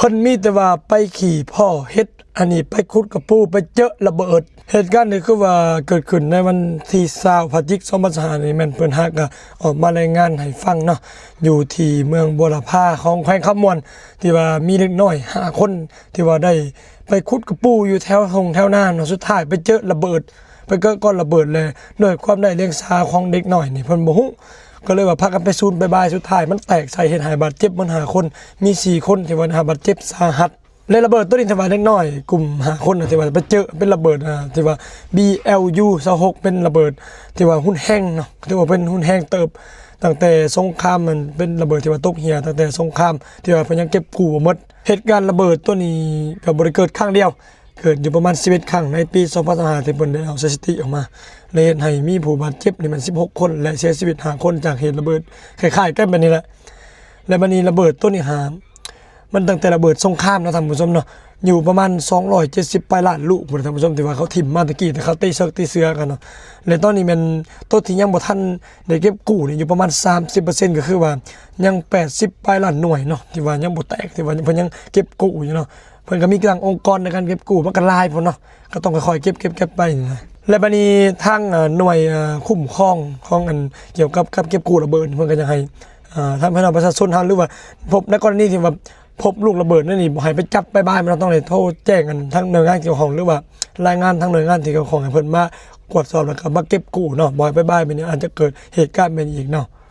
ພິ່ນມີແຕ່ວ່າໄປຂີ້ພໍ້ເຫັດ ອັນນີ້ໄປຂຸດກະປູໄປເຈີລະເບີດ. ເຫດການນີ້ຄືວ່າເກີດຂຶ້ນໃນວັນທີຊາວ ພະຈິກ ສອງພັນຊາວຫ້ານີ້ ແມ່ນເພິ່ນຫາກະອອກມາລາຍງານໃຫ້ຟັງເນາະ ຢູ່ທີ່ເມືອງບົວລະພາຂອງແຂວງຄຳມ່ວນ ທີ່ວ່າມີເດັກນ້ອຍຫ້າຄົນ ທີ່ວ່າໄດ້ໄປຂຸດກະປູຢູ່ແຖວທົ່ງແຖວນາເນາະ ສຸດທ້າຍໄປເຈີລະເບີດ ໄປເກີດກ້ອນລະເບີດ ແລະ ດ້ວຍຄວາມໄຮ້ລຽງສາຂອງເດັກນ້ອຍນີ້ ເພິ່ນບໍ່ຮູ້ ກໍເລີຍວ່າພາກັນໄປສູນໄປບາຍ ສຸດທ້າຍມັນແຕກໃສ່ ເຮັດໃຫ້ບາດເຈັບໝົດຫ້າຄົນ ມີສີ່ຄົນທີ່ວ່າໄດ້ຮັບບາດເຈັບສາຫັດ. ແລະ ລະເບີດໂຕນີ້ທີ່ວ່າເດັກນ້ອຍກຸ່ມຫ້າຄົນນະ ທີ່ວ່າໄປເຈີເປັນລະເບີດ ອ່າ ທີ່ວ່າ ບີແອລຢູຊາວຫົກ ເປັນລະເບີດທີ່ວ່າຮຸນແຮງເນາະ ຖືວ່າເປັນຮຸນແຮງເຕີບ ຕັ້ງແຕ່ສົງຄາມ ມັນເປັນລະເບີດທີ່ວ່າຕົກເຫື່ອຕັ້ງແຕ່ສົງຄາມ ທີ່ວ່າເພິ່ນຍັງເກັບກູ້ບໍ່ໝົດ. ເຫດການລະເບີດໂຕນີ້ກໍບໍ່ໄດ້ເກີດຄັ້ງດຽວ ເກີດຢູ່ປະມານສິບເອັດຄັ້ງໃນປີສອງພັນຊາວຫ້າ ທີ່ເພິ່ນໄດ້ເອົາສະຖິຕິອອກມາ ແລະ ເຮັດໃຫ້ມີຜູ້ບາດເຈັບນີ້ແມ່ນສິບຫົກຄົນ ແລະ ເສຍຊີວິດຫ້າຄົນ ຈາກເຫດລະເບີດຄ້າຍໆກັນແບບນີ້ແຫຼະ. ແລະ ບາດນີ້ລະເບີດໂຕນີ້ຫາ ມັນຕັ້ງແຕ່ລະເບີດສົງຄາມເນາະທ່ານຜູ້ຊົມເນາະ ຢູ່ປະມານສອງຮ້ອຍເຈັດສິບປາຍລ້ານລູກພຸ້ນນະທ່ານຜູ້ຊົມ ທີ່ວ່າເຂົາຖິ້ມມາແຕ່ກີ້ ແຕ່ເຂົາຕີເສິກຕີເສືອກັນເນາະ. ແລະ ຕອນນີ້ແມ່ນໂຕທີ່ຍັງບໍ່ທັນໄດ້ເກັບກູ້ນີ້ຢູ່ປະມານສາມສິບເປີເຊັນ ກໍຄືວ່າຍັງແປດສິບປາຍລ້ານໜ່ວຍເນາະ ທີ່ວ່າຍັງບໍ່ແຕກ ທີ່ວ່າເພິ່ນຍັງເກັບກູ້ຢູ່ເນາະ. ເພິ່ນກໍມີຕັ້ງອົງກອນໃນການເກັບກູ້ ມັນກໍຫຼາຍພຸ້ນເນາະ ກໍຕ້ອງຄ່ອຍໆເກັບ ເກັບ ເກັບໄປນີ້ນະ. ແລະ ບາດນີ້ທາງ ເອີ ໜ່ວຍ ເອີ ຄຸ້ມຄອງຂອງອັນກ່ຽວກັບການເກັບກູ້ລະເບີດ ເພິ່ນກໍຢາກໃຫ້ ເອີ ທາງພີ່ນ້ອງປະຊາຊົນເຮົາ ຫຼືວ່າພົບໃນກໍລະນີທີ່ວ່າພົບລູກລະເບີດນັ້ນນີ້ ບໍ່ໃຫ້ໄປຈັບໄປບາຍມັນເນາະ ຕ້ອງໄດ້ໂທແຈ້ງອັນທາງໜ່ວຍງານກ່ຽວຂ້ອງ ຫຼືວ່າລາຍງານທາງໜ່ວຍງານທີ່ກ່ຽວຂ້ອງໃຫ້ເພິ່ນມາກວດສອບ ແລ້ວກໍມາເກັບກູ້ເນາະ ບໍ່ໃຫ້ໄປບາຍແບບນີ້ ອາດຈະເກີດເຫດການແບບນີ້ອີກເນາະ.